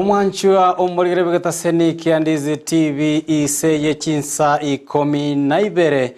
Omwanchwa omorigere bw'egetaseni kia Ndizi TV ise ye chinsa 12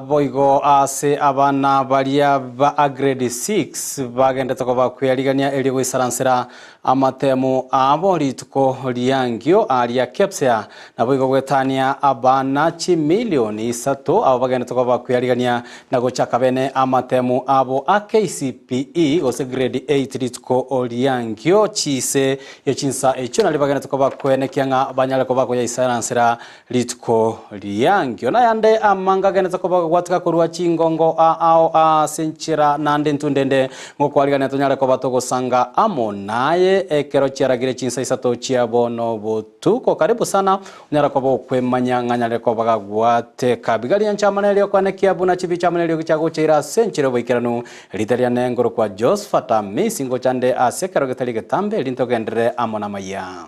Boigo ase abana baria ba grade 6 bagendete koba kweyarigania erio goisaransera amatemu abo rituko riangio aria Kepsea, naboigo goetania abana chimilioni isato abo bagendete koba kweyarigania na gochaka bene amatemu abo a KCPE gose grade 8 rituko riangio chise ye chinsa echio nario bagendete koba kwenekia ng'a banyare koba koyaisaransera Rituko riangio nayande amanga agenete koba gogwateka korwa chingongo ao ase enchera naende intundende ngokwarigania tonyare koba togosanga amo naye ekero chiaragire chinsa isato chia bono botuko. Karibu sana onyare koba okwemanya ng'a nyare koba gagwateka. Bigaria nchamana erio kwenekia buna chibicha amo neriogi chiagocheire ase enchera y'oboikeranu. Rita riane nkorokwa Josphat Amisi ngocha nde ase ekero getari getambe eri ntogenderere amo namaiya.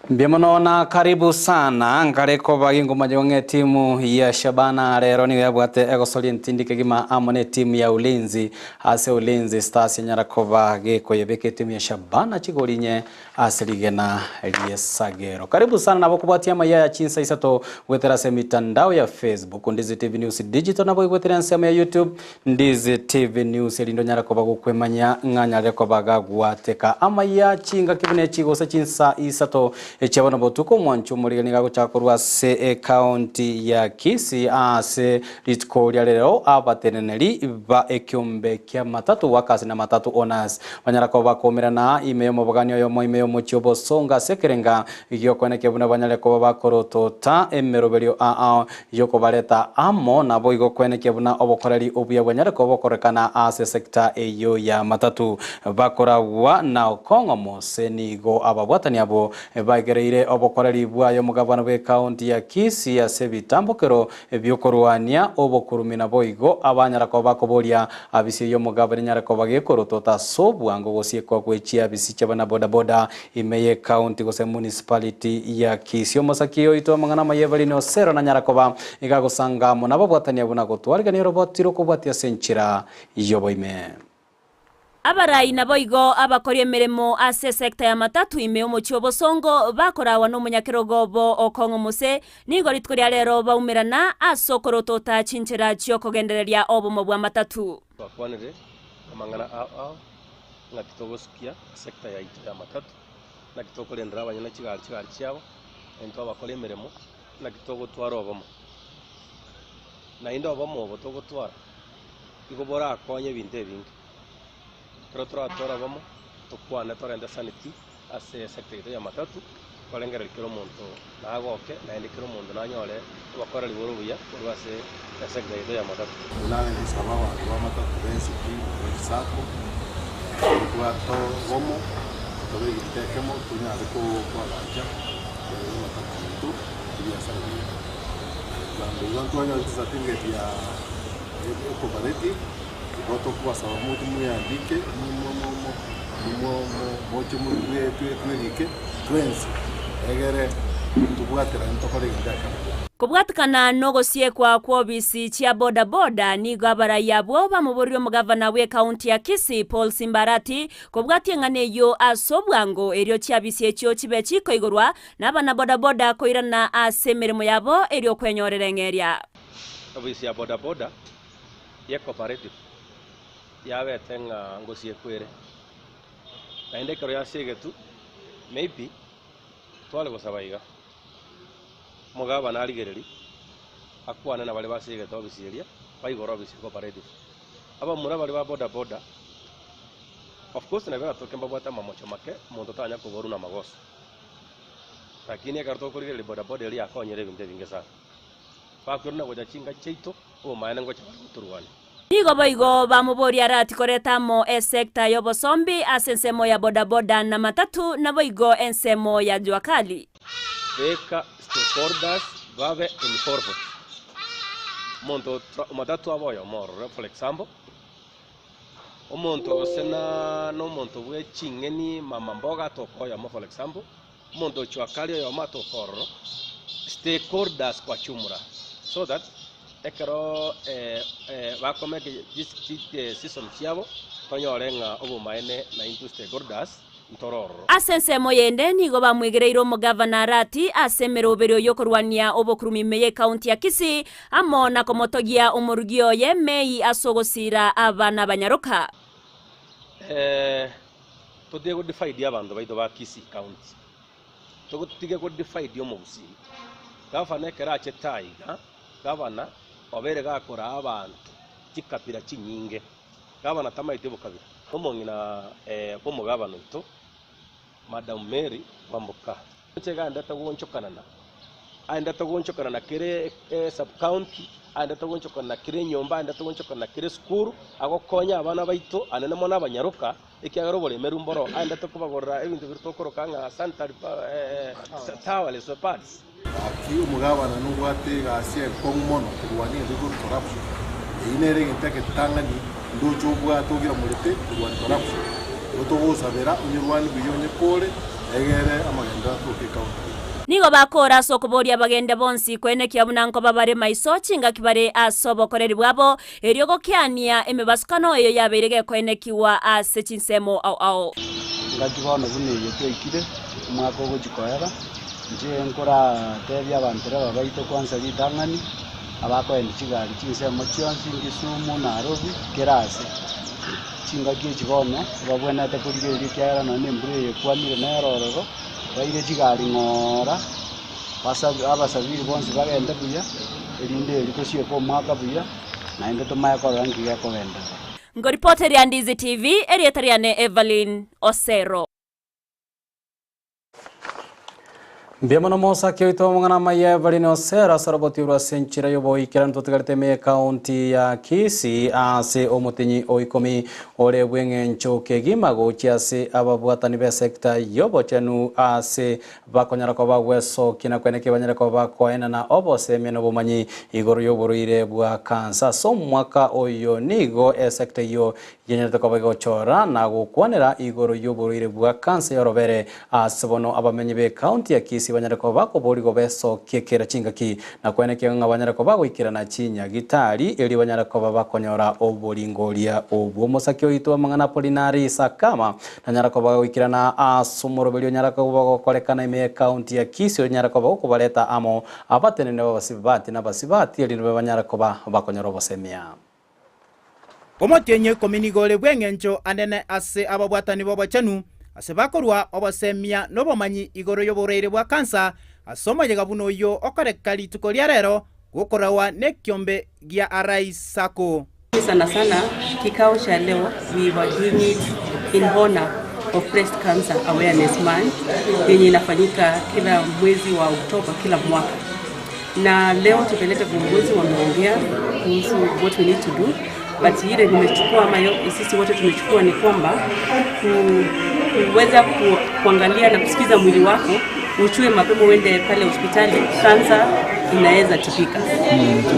Mbuya mono na karibu sana nkare koba ginkomanya ng'a etimu ya Shabana rero nigo yabwate egosoria entindi kegima amo na etimu ya Ulinzi ase Ulinzi Stars yanyara koba gekoyebeka etimu ya Shabana chigori inye Ase rigena ri'esagero. Karibu sana nabo kobwatia amaiya ya chinsa isato goetera ase emitandao ya Facebook Ndizi TV News Digital nabo igoetera ensemo ya YouTube Ndizi TV News erinde onyare koba gokwemanya ng'a nyare koba gagwateka amaiya chingaki buna echi gose chinsa isato echia bono botuko omwancho omorige nigo agochaka korwa ase ecounty ya Kisii ase Rituko ria rero abateneneri ba ekiombe kia matatu workers na matatu owners banyara koba bakoumerana ime y'omobogani oyomo ime y'omochie obosongo ase ekerenga gi'okoenekia buna banyare koba bakorotota emeroberio ao y'okobareta amo naboigo koenekia buna obokoreri obuya bwanyare koba bokorekana ase esekta eyio ya matatu bakoragwa na Okong'o Mose nigo ababwatani abwo baigereire obokoreri bwaye omogabana bw'ecounty ya Kisii ase ebitambokero Ebi'okorwania obokurumi naboigo abanyara koba bakoboria abisi ey'omogabane enyare koba gekorotota ase obwango gosiekwa gwe chiabisi chi'abana bodaboda ime y'ecounty gose municipality ya Kisii. Omosaki oito amang'ana amaya Evelyn Osero nanyara koba iga agosanga amo nababwatania buna gotwarigania oroboti rokobwatia ase enchera y'oboime. Abarai naboigo abakori emeremo ase esecta ya matatu ime y'omochie o Bosongo bakorawa nomonyakerogo obo Okong'o Mose, nigo rituko ria rero baumerana ase okorotota chinchera chiokogendereria obomo bwa matatu. Twakwanire amang'ana ao ao, ng'aki togosukia esecta yaito ya matatu, naki tokorendera abanyene chigari chigari chiabo, intwe abakori emeremo, naki togotwara obomo. Naende obomo obo togotwara. Igo borakonye ebinto ebinge. Ekero toratware obomo, tokwane torente sanity ase esector yaito ya matatu, torengereria kera omonto nagoke naende kera omonto nanyore obokoreri bore obuya korwa ase esector yaito ya matatu. Buna ngosaba abanto ba matatu bensi pi na chisacco, tobwate obomo, tobe egento ekemo tonyare koagacha ematatu yaito ebiasara biaito. Bwango igo ntwanyora chicertificate ya ecooperative, igo tokobasaba moche mweandike moche twerike twensi egere tobwaterane tokore egento ekemo. Kobwatekana nogosiekwa kw'obisi chia boda boda, nigo abarai abwo bamoboririe omogavana bw'ecounty ya Kisii Paul Simba Arati kobwatia eng'ana eyio ase obwango erio chiabisi echio chibe chikoigorwa Nabana bodaboda koirana ase emeremo yabo erio kwenyorera eng'eria. Ofisi ya bodaboda ye cooperative yabete ng'a ngosiekwa ere, naende ekero yasiegetwe maybe tware gosaba iga, omogabana arigererie akwane na baria basiegete ofisi eria, baigore ofisi ya cooperative. Abamura baria ba bodaboda, of course nabio baratoke mbabwate amamocho make, omonto tanya koborwa na amagoso. Lakini ekero tokorigereria bodaboda eria yakonyire ebinto ebinge sana. Bakorina gocha chinka chiaito, obomaene ngocha bare gotorwania. Nigo boigo bamoboria Arati koreta amo esecta y'obosombi ase ensemo ya bodaboda na matatu naboigo ensemo ya jua kali. Beka stakeholders babe involved. Omonto matatu abe oyomo ororo for example. Omonto gose na nomonto bwe ching'eni mama mboga atoka oyomo for example, omonto ochwa kare oyomo atoka ororo, stakeholders kwa jumla so that ekero bakomeka decision chiabo tonyore ng'a obomaene naintwe stakeholders ntore ororo. Ase ensemo yende nigo bamwegereire omogavana Arati ase emeroberio y'okorwania obokurumi ime y'ecounty ya Kisii amo na komotogia omorugi oye May ase ogosiira abana abanyaroka. Totige go divide abanto baito ba Kisii county, totige go divide omogusii. Gavana ekero achete aiga, gavana obeire gakoraa abanto chikabira chinyinge. Gavana tamaeti obokabira. Omong'ina bw'omogavana oito, Madam Mary Kwamboka. Inche iga aendete goonchokanana, aendete goonchokanana kere esub-county, aendete goonchokanana kere enyomba, aendete goonchokanana kere esukuru, agokonya abana baito anene mono abanyaroka, ekiagera oboremeru mboro, aendete kobagorera ebinto biria tokoroka ng'a sanitary towels or pads. Gaki omogabana nobwate egasi enkong'u mono korwania egento gekorwa corruption. Eyio nere egento egetang'ani ndoche obwate ogiramorete korwania corruption. Igo togosabera onyerwanie buya onyekore egere amagenderero atoke ecounty eye. Nigo bakoora ase okoboria abagende bonsi koenekia buna nkoba bare maiso chingaki bare ase obokoreri bwabo, erio gokeania emebasukano eyo yabeire gekoenekigwa ase chinsemo ao ao. Engaki bono buna eye twaikire, omwaka ogochia koera, inche nkoratebie abantereba baito kwansa ritang'ani, abakoendia chigari chinsemo chionsi, Kisumu, Nairobi, kera ase. Chingaki echi bono, ebabwenerete korigereria ekiagera nonye na embura eye ekwamire nere ororo, baire chigari ng'oora, basabi abasafiri bonsi bagende buya, erinde erio tosieke omwaka buya, naende tomanye korora nki gekogenderera. Ngoripoteria Ndizi TV, erieta riane Evelyn Osero. Mbuya mono mosake oito omong'ana amaya Evelyn Osero ase oroboti orwo ase enchera y'oboikeranu totigarete ime y'ekaunti ya Kisii ase omotinyi o ikomi ore bw'eng'encho kegima gochia ase ababwatani b'esekta y'obochenu ase Bakonyara koba gwesokia na kweneki banyare koba koenana obosemia na obomanyi igoro y'oborwaire bwa kansa. Ase omwaka oyo nigo esecta eyio yenyarete koba egochora na gokwanera igoro y'oborwaire bwa kansa y'orobere ase bono abamenyi b'ecounty ya Kisii banyare koba koborigwa besokie kera chingaki na kwenekia ng'a banyare koba goikerana chinyagitari erio banyare koba bakonyora oboringoria obwo. Omosake oito amang'ana Apolinari Sakama Nanyara koba goikerana ase omoroberio onyara koba gokorekana ime y'ecounty ya Kisii onyare koba gokobareta amo abateneneri b'abasibati na abasibati erinde banyare koba bakonyora obosemia. Omotienyi oikomi nigo ore bw'engencho anene ase ababwatani b'obochenu, ase bakorua obosemia na obomanyi igoro y'oborwaire bwa kansa ase omoyega buna oyio okoreka rituko ria rero gokorawa nekiombe gia Arai Sacco. Sana sana kikao cha leo we were doing it in honor of breast cancer awareness month yenye inafanyika kila mwezi wa Oktoba kila mwaka, na leo tumeleta viongozi wameongea kuhusu what we need to do, but ile nimechukua ama sisi wote tumechukua ni kwamba kuweza ku, kuangalia na kusikiza mwili wako uchue mapema uende pale hospitali. Kansa inaweza tibika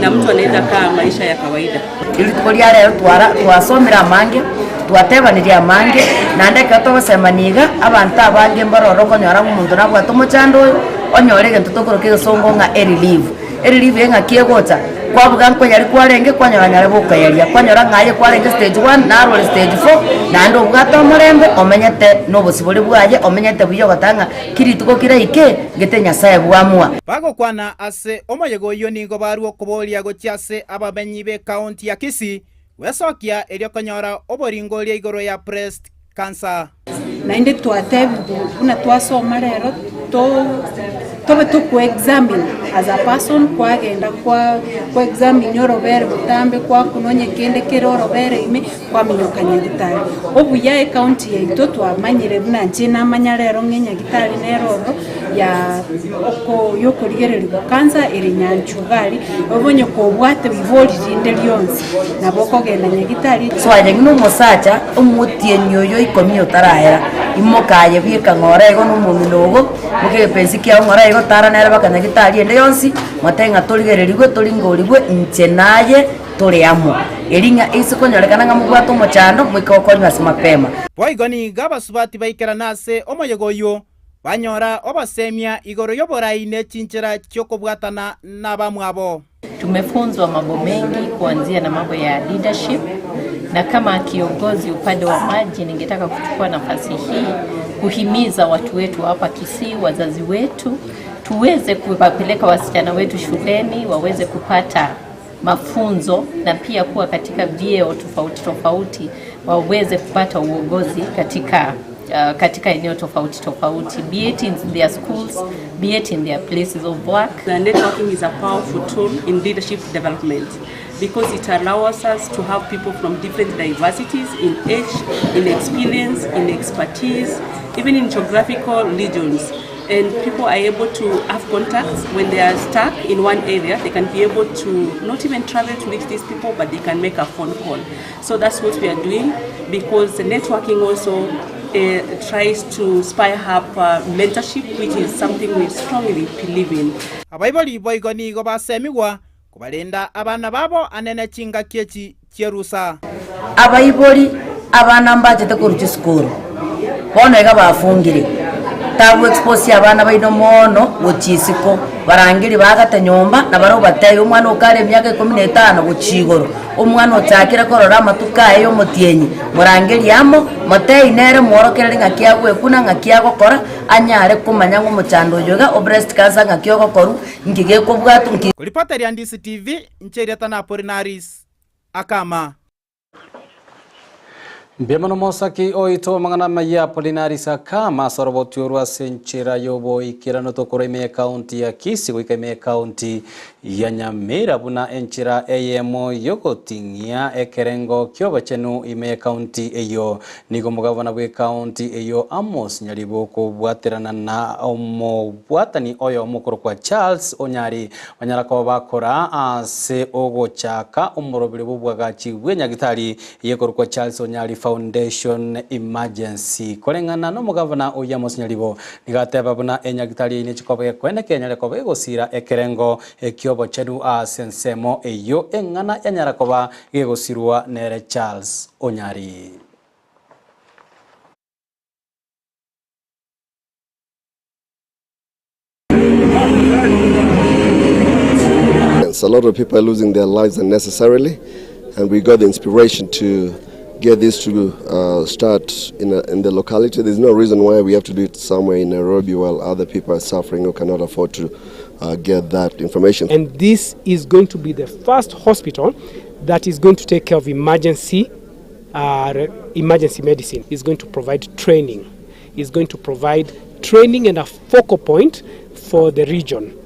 na mtu anaweza kaa maisha ya kawaida. Rituko ria rero twara twasomire amange, twatebanirie amange, naende ekero togosemania iga, abanto abange mbaroro okonyora ng'a omonto nabwate omochando oyo, onyore egento tokoroka egesongo ng'a erelief. Erelief eye ng'aki egocha, kwabuga nkoyari kwarenge kwanyora nyare gokoyaria, kwanyora ng'a aye kwarenge stage one, naro ore stage four, naende obwate omorembe, omenyete na obosibore bwaye, omenyete buya ogoteba ng'a ki rituko kiraike, ngete Nyasaye bwamua. Bagokwana ase omoyega oyio nigo barua okoboria gochia ase abamenyi b'ekaunti ya Kisii gwesokia erio konyora oboringoria igoro ya breast cancer. Naende twatebigwe buna twasoma rero to tobe tokoexamine as a person kwagenda kwa kwaexamine orobere botambe kwakuna onye kende kere orobere ime kwaminyoka nyagitari. Obuya ecounty yaito twamanyire buna inche namanya rero ng'a enyagitari nere ororo ya oko yokorigererigwa cancer ere nyanchugari, omonye kobwate ribori rinde rionsi nabo okogenda nyagitari. So aye ng'ina omosacha, omotienyi oyo ikomi otarahera, imoka aye bweka ng'ora igo na omong'ina ogo, boka egepensi kiao ng'ora igo tara nere baka nyagitari ende yonsi, motebe ng'a torigererigwe toringorigwe inche naye. tore amo, eri ng'a ase konyorekana ng'a mobwate omochando, moike gokonywa ase mapema. Boigo nigo abasubati baikerana ase omoyega oyio, banyora obosemia igoro y'oborai ne chinchera chi'okobwatana nabamwabo. Tumefunzwa mambo mengi kuanzia na mambo ya leadership, na kama kiongozi upande wa maji, ningetaka kuchukua nafasi hii kuhimiza watu wetu hapa Kisii, wazazi wetu, tuweze kuwapeleka wasichana wetu shuleni waweze kupata mafunzo na pia kuwa katika vyeo tofauti tofauti, waweze kupata uongozi katika katika eneo tofauti tofauti, be it in their schools, be it in their places of work. The networking is a powerful tool in leadership development because it allows us to have people from different diversities in age, in experience, in expertise, even in geographical regions. And people are able to have contacts when they are stuck in one area. They can be able to not even travel to reach these people, but they can make a phone call. So that's what we are doing, because the networking also tries to spur up mentorship, which is something we strongly believe in. Abaibori boigo nigo basemigwa kobarenda abana babo anene chingaki echi chi'erusa. Abaibori abana mbachete korwa chisukuru, bono iga bafungire, tagoexpose abana baino mono gochia isiko, barangerie bagate nyomba, na barabwo batebie omwana okare emiaka ikomi na etano gochia igoro, omwana ochakire korora amatuko aye ya omotienyi, morangerie amo, motebie nere mworokererie ng'aki agwekuna, ng'aki agokora, anyare komanya ng'a omochando oyo iga o breast cancer ng'aki ogokorwa, nki gekobwatwa, nki. Koripoteria DCTV, inche erieta na Apolinaris Akama. Mbuya mono mosaki oito amang'ana amaya Apolinaris Akama ase oroboti orwo ase enchera y'oboikeranu tokorwa ime y'ekaunti ya Kisii goika ime y'ekaunti ya Nyamira buna enchera eyemo y'ogoting'ia ekerengo ki'obochenu ime y'ekaunti eyio. Nigo omogabana bw'ekaunti eyio Amos Nyaribo kobwaterana na omobwatani oyomo okorokwa Charles Onyari banyara koba bakora ase ogochaka omoroberi bw'obwagachi bw'enyagitari eyekorokwa Charles Onyari Foundation Emergency. Koreng'ana nomogavana oyio Amos Nyaribo nigo ateba buna enyagitari eyio nechikoba gekoeneka enyare koba egosira ekerengo ekiobochenu ase ensemo eyio eng'ana yanyara koba gegosirwa nere Charles Onyari. A lot of people are losing their lives unnecessarily, and we got the inspiration to get this to start in, a, in the locality. There's no reason why we have to do it somewhere in Nairobi while other people are suffering or cannot afford to get that information. And this is going to be the first hospital that is going to take care of emergency, emergency medicine. Is going to provide training. Is going to provide training and a focal point for the region.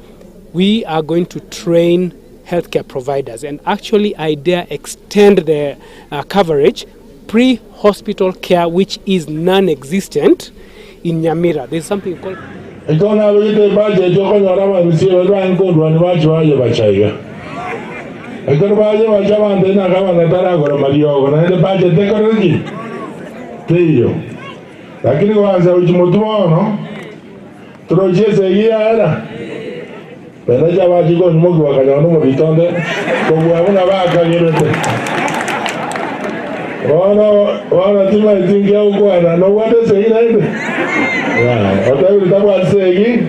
We are going to train healthcare providers and actually I dare extend the coverage pre-hospital care which is non-existent in Nyamira. There's something called Ekero nabegete ebudget okonyora abarusia baria barenge kondwania bache bayebacha iga. Ekero bayebacha abanto naka abanto taragora mariogo naende budget ekorire ki? Teiyo. Lakini kwanza gochia motwe bono torochie esegi yaera benda chiabachi konywa bakanyora omobito onde kobua buna bakagerete. Bono bono timaeti nkia gokwana nobwate esegi naende? Otebire tabwati segi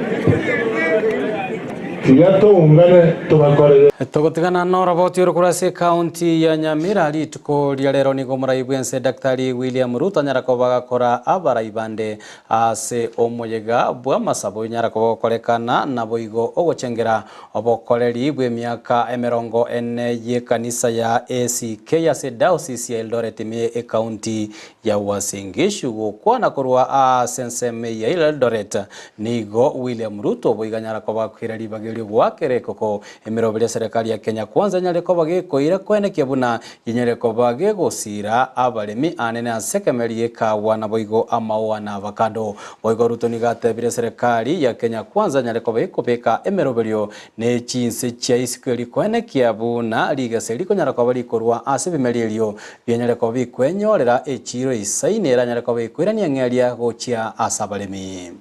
tiga toungane tobakorere. Togotigana noroboti oro korwa ase ekaunti ya Nyamira rituko ria rero nigo omorai bwense Daktari William Ruto anyara koba agakora abarai bande ase omoyega bwa amasabo onyara koba ogokorekana naboigo ogochengera obokoreri bwa emiaka emerongo ene y'ekanisa ya ACK ase diocese ya Eldoret ime ekaunti ya Uasin Gishu gokwana korwa ase ensemo ya Eldoret nigo William Ruto boigo anyara koba akoira ribaga erio goakera ekoko emeroberi ya serikali ya Kenya Kwanza enyare koba gekoira koenekia buna yenyare koba gegosira abaremi anene ase ekemeri gekawa naboigo amaua na avocado. Boigo Ruto nigo atebire serikali ya Kenya Kwanza enyare koba gekobeka emeroberio ne chinse chia isiko eri koenekia buna rigesa rikonyara koba rikorwa ase ebimeri erio bianyare koba bikwenyorera echiro isaine eranyare koba ekoirania ng'eria gochia ase abaremi.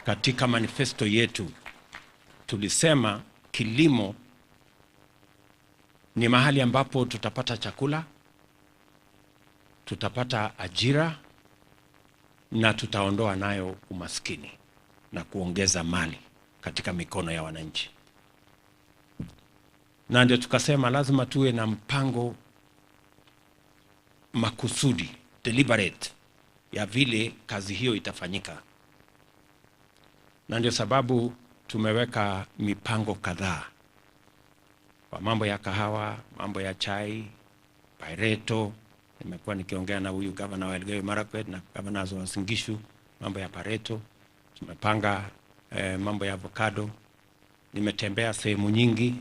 Katika manifesto yetu tulisema kilimo Ni mahali ambapo tutapata chakula, tutapata ajira na tutaondoa nayo umaskini na kuongeza mali katika mikono ya wananchi. Na ndio tukasema lazima tuwe na mpango makusudi, deliberate, ya vile kazi hiyo itafanyika, na ndio sababu tumeweka mipango kadhaa kwa mambo ya kahawa, mambo ya chai, Pareto. Nimekuwa nikiongea na huyu gavana wa Elgeyo Marakwet na gavana wa Uasin Gishu, mambo ya Pareto. Tumepanga mambo ya avocado. Nimetembea sehemu nyingi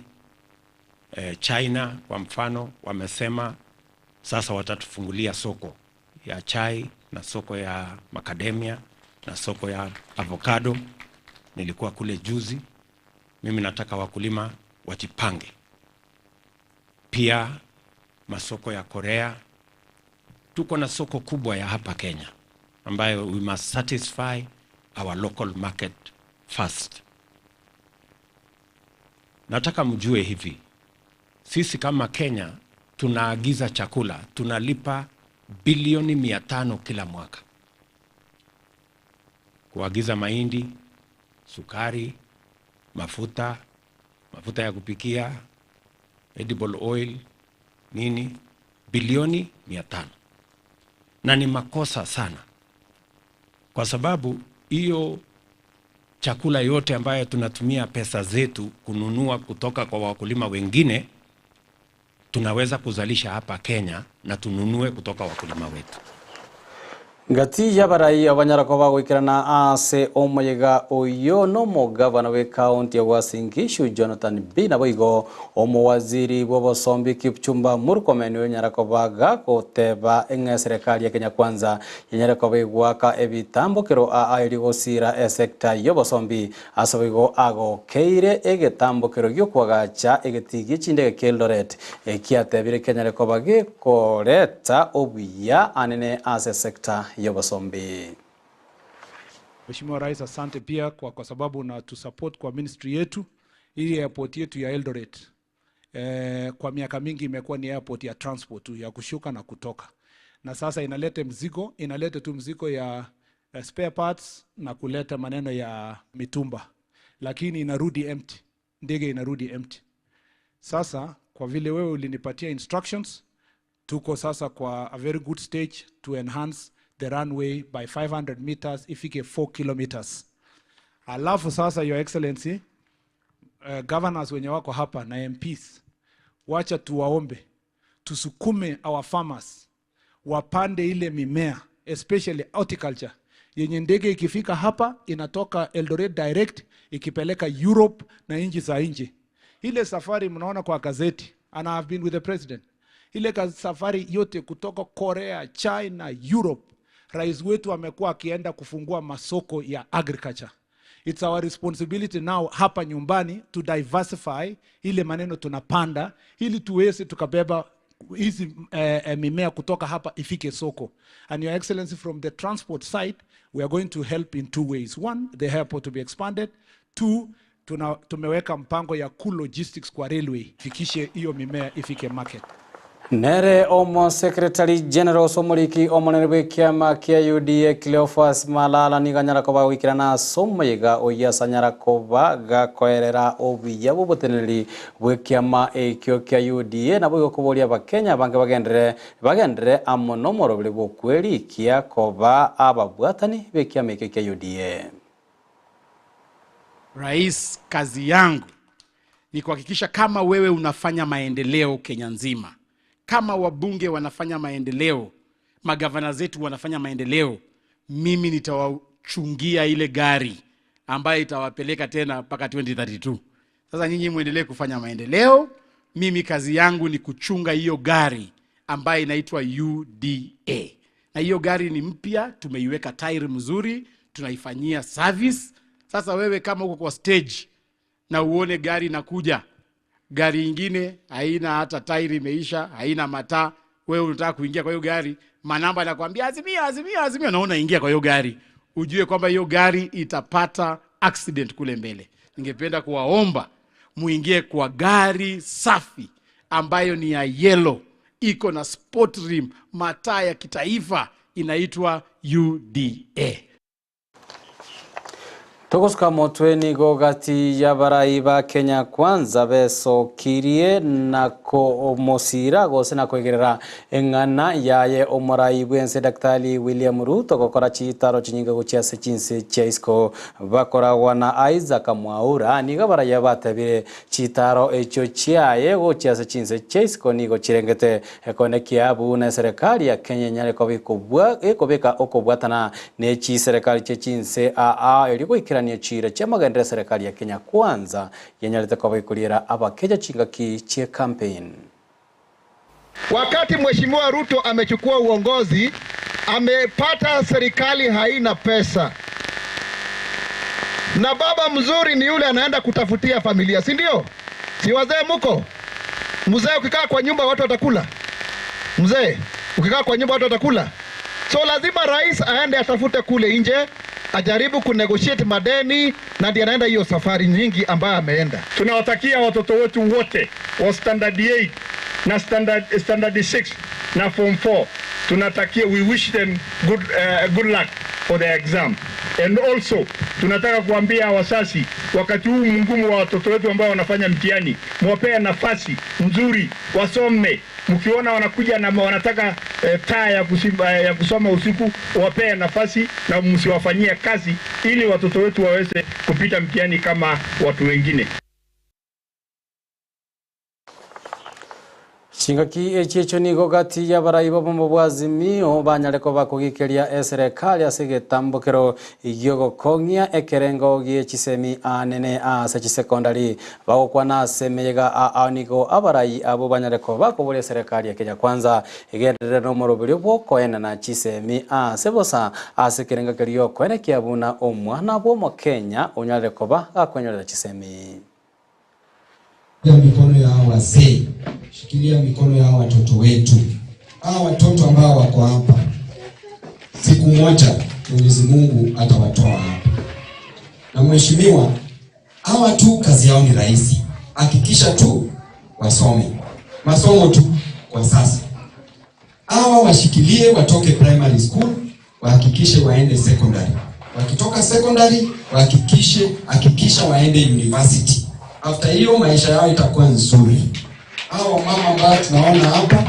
China kwa mfano, wamesema sasa watatufungulia soko ya chai na soko ya macadamia na soko ya avocado. Nilikuwa kule juzi. Mimi nataka wakulima wajipange. Pia masoko ya Korea, tuko na soko kubwa ya hapa Kenya ambayo we must satisfy our local market first. Nataka mjue hivi, sisi kama Kenya tunaagiza chakula, tunalipa bilioni 500 kila mwaka kuagiza mahindi, sukari, mafuta, mafuta ya kupikia, edible oil, nini, bilioni 500. Na ni makosa sana, kwa sababu hiyo chakula yote ambayo tunatumia pesa zetu kununua kutoka kwa wakulima wengine, tunaweza kuzalisha hapa Kenya na tununue kutoka wakulima wetu. Ngati y'abarai abanyarako bagwikirana ase omoyega oyo n'omugavana w'ekaunti ya Uasin Gishu Jonathan B naboigo omowaziri bw'obosombi Kipchumba Murkomen onyarako bagagoteba eng'e serikali ya Kenya Kwanza yenyarako baigwaka ebitambukero aa gosira esekta y'obosombi ase boigo agokeire egetambukero giokwagacha egetigi chindege kia Eldoret ekiatebire kenyareko bagekoreta obuya anene ase sekta yobosombi. Mheshimiwa Rais, asante pia kwa sababu na tusupport kwa ministry yetu ili airport yetu ya Eldoret. Kwa miaka mingi imekuwa ni airport ya transport tu, ya kushuka na kutoka, na sasa inaleta mzigo, inaleta tu mzigo ya spare parts na kuleta maneno ya mitumba, lakini inarudi empty, ndege inarudi empty. Sasa kwa vile wewe ulinipatia instructions, tuko sasa kwa a very good stage to enhance the runway by 500 meters ifike 4 kilometers. Alafu sasa Your Excellency, governors wenye wako hapa na MPs, wacha tuwaombe tusukume our farmers wapande ile mimea especially horticulture yenye ndege ikifika hapa inatoka Eldoret direct ikipeleka Europe na nchi za nje. Ile safari mnaona kwa gazeti, and I have been with the president, ile safari yote kutoka Korea, China, Europe, rais wetu amekuwa akienda kufungua masoko ya agriculture. It's our responsibility now hapa nyumbani to diversify ile maneno tunapanda ili tuweze tukabeba hizi mimea kutoka hapa ifike soko. And Your Excellency, from the transport side, we are going to help in two ways. One, the airport to be expanded. Two, tumeweka mpango ya cool logistics kwa railway, fikishe hiyo mimea ifike market. Nere omo Secretary General Somoriki omonene bw'ekiama kia UDA Cleophas Malala niganyara koba gwikirana ase omoyega oyio ase anyara koba gakoerera obuya bw'oboteneneri bw'ekiama ekio kia UDA nabo igokoboria abakenya bange bagendere amo n'omorobere bw'okwerikia koba ababwatani b'ekiama ekio kia UDA. Rais, kazi yangu ni kuhakikisha kama wewe unafanya maendeleo Kenya nzima, kama wabunge wanafanya maendeleo, magavana zetu wanafanya maendeleo, mimi nitawachungia ile gari ambayo itawapeleka tena mpaka 2032. Sasa nyinyi muendelee kufanya maendeleo, mimi kazi yangu ni kuchunga hiyo gari ambayo inaitwa UDA. Na hiyo gari ni mpya, tumeiweka tairi mzuri, tunaifanyia service. Sasa wewe kama uko kwa stage na uone gari inakuja, gari ingine haina hata tairi imeisha, haina mataa, wewe unataka kuingia kwa hiyo gari, manamba anakuambia azimia, azimia, azimia, naona ingia kwa hiyo gari, ujue kwamba hiyo gari itapata accident kule mbele. Ningependa kuwaomba muingie kwa gari safi ambayo ni ya yellow, iko na sport rim, mataa ya kitaifa, inaitwa UDA. Togosuka motwe nigo gati y'abarai ba Kenya Kwanza besokirie na komosira gose na koigerera eng'ana yaye omorai bwense Daktari William Ruto gokora chitaro chinyinge gochia ase chinse chia isiko bakoragwa na Isaac Mwaura nigo abarai aba batebire chitaro echio chiaye gochia ase chinse chia isiko nigo chirengete ekonekia buna eserekari ya Kenya enyare koba ekobua ekobeka okobwatana Ne chiserekari chie chinse aa erio goikerania chiira chi'amagenderero eserekari ya Kenya Kwanza yenyarete koba ekoriera abakeja chingaki chie campaign. Wakati Mheshimiwa Ruto amechukua uongozi, amepata serikali haina pesa, na baba mzuri ni yule anaenda kutafutia familia, si ndio? Si wazee muko? Mzee ukikaa kwa nyumba watu watakula? Mzee ukikaa kwa nyumba watu watakula? So lazima rais aende atafute kule nje, ajaribu kunegotiate madeni, na ndiye anaenda hiyo safari nyingi ambayo ameenda. Tunawatakia watoto wetu wote wa standard 8 na standard, standard 6 na form 4 tunatakia, we wish them good, good luck for their exam and also tunataka kuambia wazazi wakati huu mgumu wa watoto wetu ambao wanafanya mtihani, mwapee nafasi nzuri wasome. Mkiona wanakuja na wanataka eh, taa ya, kusimba, ya kusoma usiku, wapee nafasi na msiwafanyie kazi, ili watoto wetu waweze kupita mtihani kama watu wengine. Chingaki echi echio nigo gati y'abarai b'obomo bwa Azimio banyare koba kogikeria eserekari ase egetambokero gi'ogokong'ia ekerengo gie chisemi anene ase chisekondari. Bagokwana ase emeyega aa nigo abarai abwo banyare koba bakoboria eserekari ya Kenya Kwanza egenderere nomoroberio bw'okoenana chisemi ase bosa ase ekerengo keria okoenekia buna omwana bw'omokenya onyarire koba gakwenyorera chisemi. Shikilia mikono ya hawa wazee, shikilia mikono ya hawa watoto wetu, hawa watoto ambao wako hapa. Siku moja Mwenyezi Mungu atawatoa hapa. Na mheshimiwa, hawa tu kazi yao ni rahisi, hakikisha tu wasome masomo tu kwa sasa. Hawa washikilie, watoke primary school, wahakikishe waende secondary. Wakitoka secondary wahakikishe hakikisha waende university. After hiyo maisha yao itakuwa nzuri. Hawa mama ambao tunaona hapa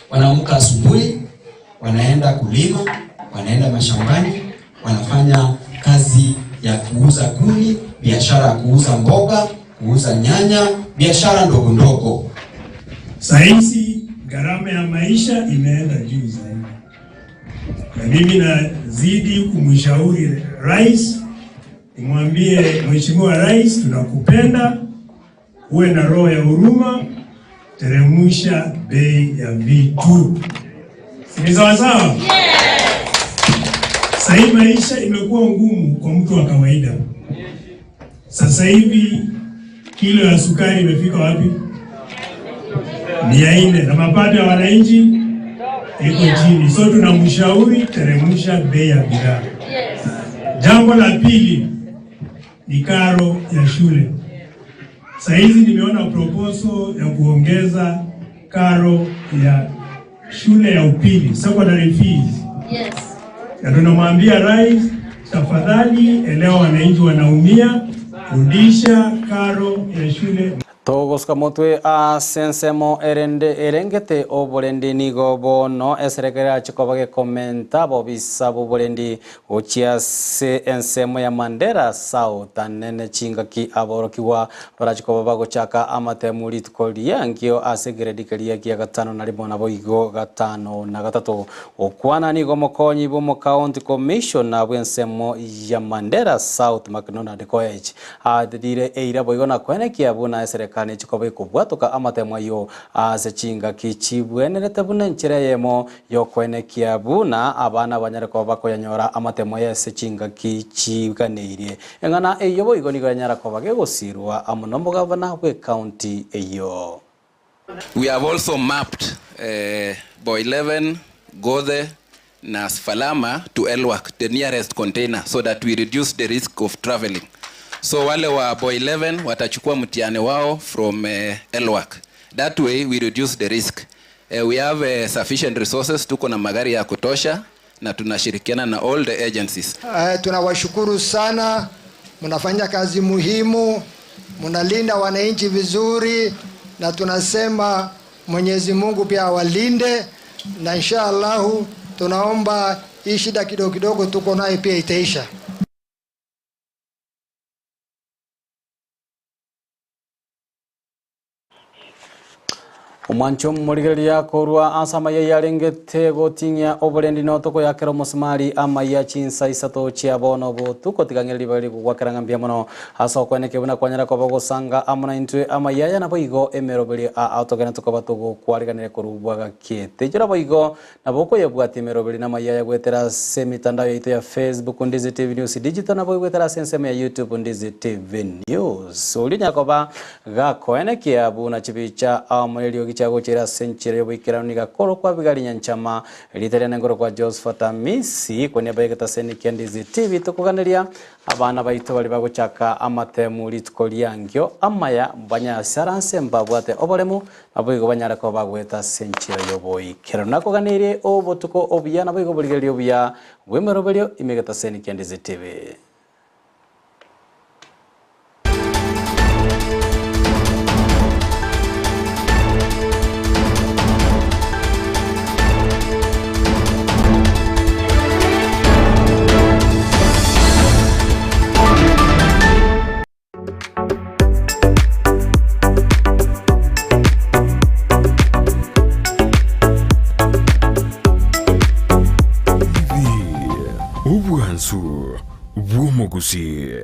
wanaamka asubuhi, wanaenda kulima, wanaenda mashambani, wanafanya kazi ya kuuza kuni, biashara ya kuuza mboga, kuuza nyanya, biashara ndogo ndogo. Sahizi gharama ya maisha imeenda juu zaidi, na mimi nazidi kumshauri rais, nimwambie Mheshimiwa Rais, tunakupenda, uwe na roho ya huruma, teremsha bei ya vitu. Si ni sawa sawa? Sasa hii maisha imekuwa ngumu kwa mtu wa kawaida. Sasa hivi kilo ya sukari imefika wapi? 400, na mapato ya wananchi iko chini. So tunamshauri teremsha bei ya bidhaa. Jambo la pili ni karo ya shule. Saa hizi nimeona proposal ya kuongeza karo ya shule ya upili, secondary fees. Na tunamwambia rais, tafadhali elewa wananchi wanaumia, rudisha karo ya shule. Togosuka motwe ase ensemo erende erengete oborendi nigo bono eserekari yache koba gekomenta bobisa bw'oborendi gochia ase ensemo ya Mandera South anene chingaki aborokigwa barache koba bagochaka amatemu rituko riankio ase egredi keria gia gatano na rimo naboigo gatano na gatato. Gokwana nigo omokonyi bw'omocounty commissioner bw'ensemo ya Mandera South McDonald Koech aterire eira boigo na koenekia buna eserekari nechikoba ekobwatoka amatemo ayio ase chingaki chibwenerete buna enchera eyemo yokoenekia buna abana banyare koba bakoyanyora amatemo aye ase chingaki chiganeirie. Eng'ana eyio boigo nigo yanyara koba gegosirwa amo nomogavana bw'ecounty eyio. We have also mapped uh, Boy 11, Gothe, na Falama to Elwak, the nearest container, so that we reduce the risk of traveling. So wale wa Boy 11 watachukua mtihani wao from uh, Elwak. That way we reduce the risk. Eh, we have eh, sufficient resources, tuko na magari ya kutosha na tunashirikiana na all the agencies. Eh, tunawashukuru sana, mnafanya kazi muhimu, mnalinda wananchi vizuri, na tunasema Mwenyezi Mungu pia awalinde, na insha Allahu tunaomba hii shida kidogo kidogo tuko nayo pia itaisha. Omwancho omorigereria korwa ase amaiya yarengete goting'ia oborendi notokoyakera omosumari amaiya chinsa isato chia bono botuko tigang'era ribaga rigogwakera ng'a mbuya mono ase okweneke buna kwanyara koba gosanga amo na intwe amaiya aya nabo igo emeroberi aa togende tokoba togokwariganere korwa bwagakete ichora boigo nabo okoyebwatia emeroberi na amaiya aya goetera ase emitandao yaito ya Facebook Ndizi TV News Digital nabo goetera ase ensemo ya YouTube Ndizi TV News oria onyara koba Gakoenekia buna chibicha amo neriogi chiagochera ase enchera y'oboikeranu nigo akorokwa Abigaili Nyanchama, erieta riane nkorokwa Josephat Amisi, koniaba y'egetaseni kia Ndizi TV tokoganeria abana baito baria bagochaka amatemu rituko riangio amaya banyasaranse mbabwate oboremu naboigo banyare koba bagoeta ase enchera y'oboikeranu. Nakoganeirie obotuko obuya naboigo oborigereria obuya bw'emeroberio ime egetaseni kia Ndizi TV. Obwansu bw'omogusii.